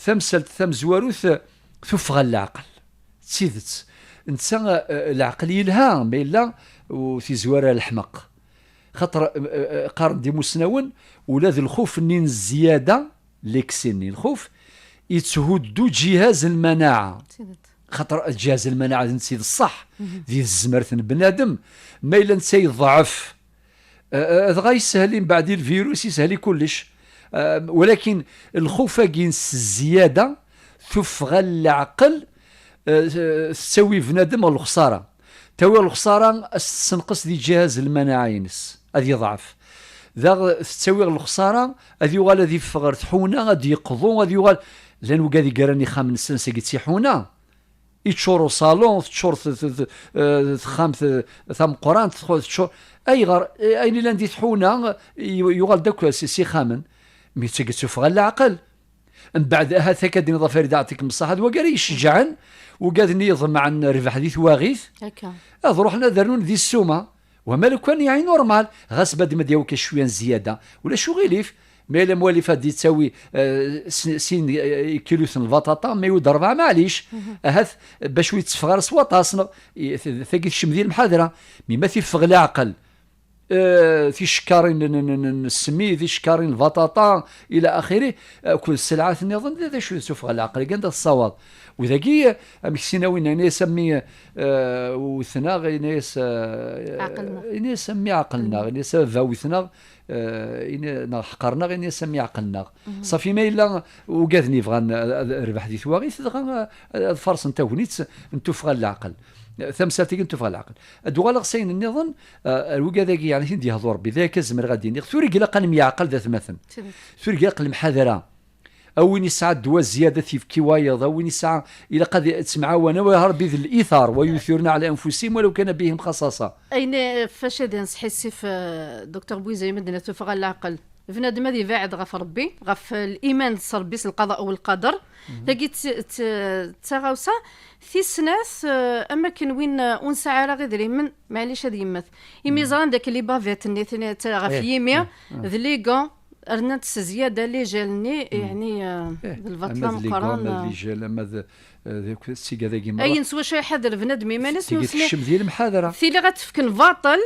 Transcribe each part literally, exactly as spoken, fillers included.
Tamsalt tamezwarut, tuffɣa n leɛqel. D tidet. Netta, eh, leɛqel yelha, ma yella ur tizwar ara leḥmeq. Xaṭer, eh, eh, qqaren-d imusnawen, ula d lxuf-nni n zzyada, leksi-nni, lxuf, yetthuddu ǧihaz lmanaɛa. D tidet. Xaṭer ǧihaz lmanaɛa d netta i d ṣṣeḥ, di tezmert n bnadem, ma yella netta yeḍɛef, eh, eh, dɣa yeshel mbeɛd i lvirus, yeshel i kullec. Eh, walakin lxuf-agi n s zzyada, tuffɣa n leɛqel, eh, tettawi bnadem ɣer lexṣara. Tawi ɣer lexṣara, ad s-tessenqes di ǧihaz lmanaɛa-ines, ad yeḍɛef. Daɣ tettawi ɣer lexṣara, ad yuɣal ad iffeɣ ɣer tḥuna, ad yeqḍu, ad yuɣal. Llan wigad i yerran ixxamen-nsen seg d tiḥuna. Yeččur uṣalun, teččur t-, t-, t-, eh, texxamt, eh, tameqqrant, txu-, teččur. Ayɣer? Eh, ayen illan di tḥuna, eh, yu-, yuɣal-d akk s, s ixxamen. Mi d tagi tuffɣa n leɛqel. Mbeɛd, ahat akka d-nniḍ a Farida, ɛṭikem ṣṣaḥa, d wagi ara yecejɛen, wigad-nni iḍemɛen rrbeḥ di twaɣit, akka, ad ruḥen ad rnun di ssuma. Wama lukan yeɛni normal, ɣas bad ma d-yawi kan cwiya n zzyada, ulac uɣilif. Ma yella mwalif ad d-yettawi, eh, s-, sin, eh, ikiluten n lbaṭaṭa, ma yewwi-d rebɛa, maɛlic. Ahat bac ur yetteffeɣ ara s waṭas, neɣ i-, t-, tagi tekcem di lemḥadra. Mi ma tiffeɣ leɛqel, eh, ticekkarin n, n, n, n ssmi, ticekkarin n lbaṭaṭa, ila axiri, akked sselɛat nniḍen, d acu d tuffɣa n leɛqel, anda tessawaḍ? U dagi, eh, amek sin-a win, ini-as a mmi, eh, wten-aɣ, ini-as, eh, ɛqel-nneɣ, ini-as a mmi ɛqel-nneɣ, ini-as a baba wten-aɣ, eh, ini-, neɣ ḥeqren-aɣ, ini-as a mmi ɛqel-nneɣ. Ṣafi ma yella ugaden yebɣan ad, ad rbeḥ di twaɣit, dɣa, eh, ad farsen tagnit n tuffɣa n leɛqel. Tamsalt-agi n tuffɣa n leɛqel. Ad uɣaleɣ s ayen nniḍen, eh, ar wigad-agi, yeɛni, tin d-yehḍu Rebbi, d aya kan zemreɣ ad d-iniɣ. Tura ilaq ad nemyeɛqal d atmaten. Tura ilaq lemḥadra. A win yesɛa ddwa zzyada ad t-yefk i wayeḍ, a win yesɛa, ilaq ad ttemɛawan, a Rebbi d litar, wa yuthiruna ɛla anfusihim walaw kana bihim xaṣaṣa. Ayen, eh, fac ad nesḥissif, eh, Docteur Bouizza, ma d-nenna tuffɣa n leɛqel. Bnadem ad ibeɛɛed ɣef Rebbi, ɣef liman s Rebbi, s lqaḍa u lqader. Tagi d t-, t-, d taɣawsa. Tis snat, eh, am akken win, eh, ur nesɛi ara idrimen, maɛlic ad yemmet. Imi ẓran dakken les bavettes-nni, tin-, t-, ɣef yimi, d les gants, rnant s zzyada les gels-nni, yeɛni, eh, d lbaṭel ameqqran, ama d les gants, ama d les gels, ama d, eh, d akk tigad-agi merra. Ayen s wacu iḥader bnadem iman-is, tigad nutni tekcem di lemḥadra. Tili ad tefken baṭel,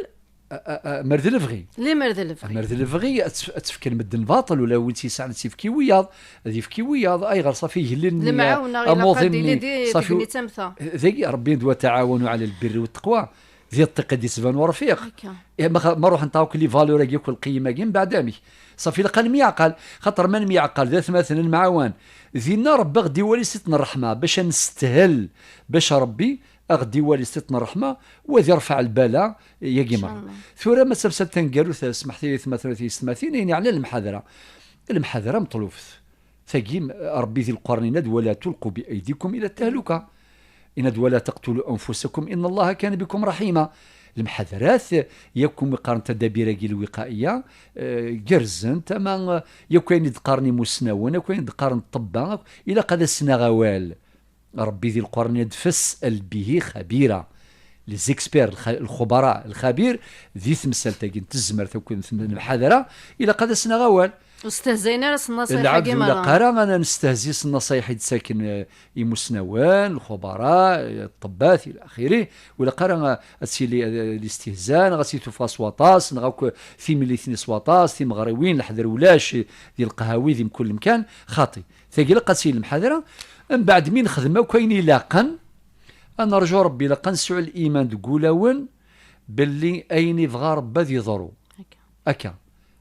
A, a, a, mer d lebɣi. Limer d lebɣi. Mer d lebɣi, ad tf-, ad tefken medden baṭel, ula win tt-yesɛan ad tt-yefk i wiyaḍ, ad yefk i wiyaḍ, ayɣer ṣafi gellin-nni, lemɛawna, ilaq ad amuḍin-nni, tili di ṣafi tegnit am ta. Dagi, Rebbi yenna-d, "Wa taɛawanu ɛala lbirri wa taqwa", di ṭṭiq i d-yettban urfiq. Akka. Eh, ma xa-, ma ruḥent akk les valeurs-agi, akk lqiyem-agi, mbeɛd amek? Ṣafi ilaq ad nemyeɛqal, xaṭer ma nemyeɛqal d atmaten nemɛawan, dinna Rebbi aɣ-d-iwali s iṭ n ṛṛeḥma, bac ad nestehel, bac Rebbi aɣ-d-iwali s tiṭ n ṛṛeḥma, u ad irfeɛ lbala, yagi merra. Incallah. Tura ma d tamsalt taneggarut, smeḥt-iyi tmaten, tiyessetmatin, ayen yeɛnan lemḥadra. Lemḥadra meṭlubt. Tagi, Ṛebbi di Lqur'an yenna-d, "Wala tulqu bi aydikum ila tahluka." Yenna-d, "Wala taqtulu anfusakum inna Allaha kana bikum raḥima." Lemḥadrat, yakk umi qqaren tadabir-agi lwiqa'iya, eh, gerrzent, ama, eh, yakk ayen i d-qqaren imusnawen, yakk ayen i d-qqaren ṭṭebba, akk, ilaq ad as-naɣ awal. Ṛebbi di Lqur'an yenna-d, "Fas'al bihi xabira." Les experts, lxa-, lxubara, lxabir, di temsalt-agi n tezmert akk n lemḥadra, ilaq ad as-naɣ awal. Ur stehzayen ara s nnaṣayeḥ-agi merra. Lɛebd ur ilaq ara ad nestehzi s nnaṣayeḥ i d-ttaken, eh, imusnawen, lxubara, eh, ṭṭebbat, ila axiri. Ur ilaq ara, eh, ad tili, eh, listihza, neɣ ad tili tuffɣa s waṭas, neɣ akk timlitin s waṭas, timeɣriwin, leḥder ulac, eh, di lqahawi, di mkul lemkan, xaṭi. Tagi ilaq ad tili lemḥadra. Mbeɛd mi nexdem akk ayen ilaqen, ad nerǧu Ṛebbi, ilaq ad nesɛu liman deg wulawen belli ayen ibɣa Ṛebbi ad yeḍru. Akka. Akka.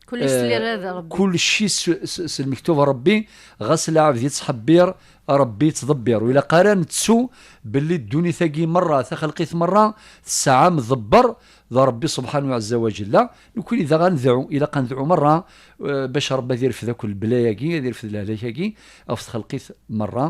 Kullec s, eh, lirada Ṛebbi. Kullec s, s, s lmektub n Ṛebbi, ɣas lɛebd yettḥebbir, Ṛebbi yettḍebbir. Ur ilaq ara nettu belli ddunit-agi merra, taxelqit merra, tesɛa amḍebber, d Ṛebbi subḥanahu ɛezza wa ǧella. Nekkni daɣ ad nedɛu, ilaq ad nedɛu merra, eh, bac Ṛebbi ad irfed akk lebla-agi, ad irfed lehlak-agi ɣef txelqit merra,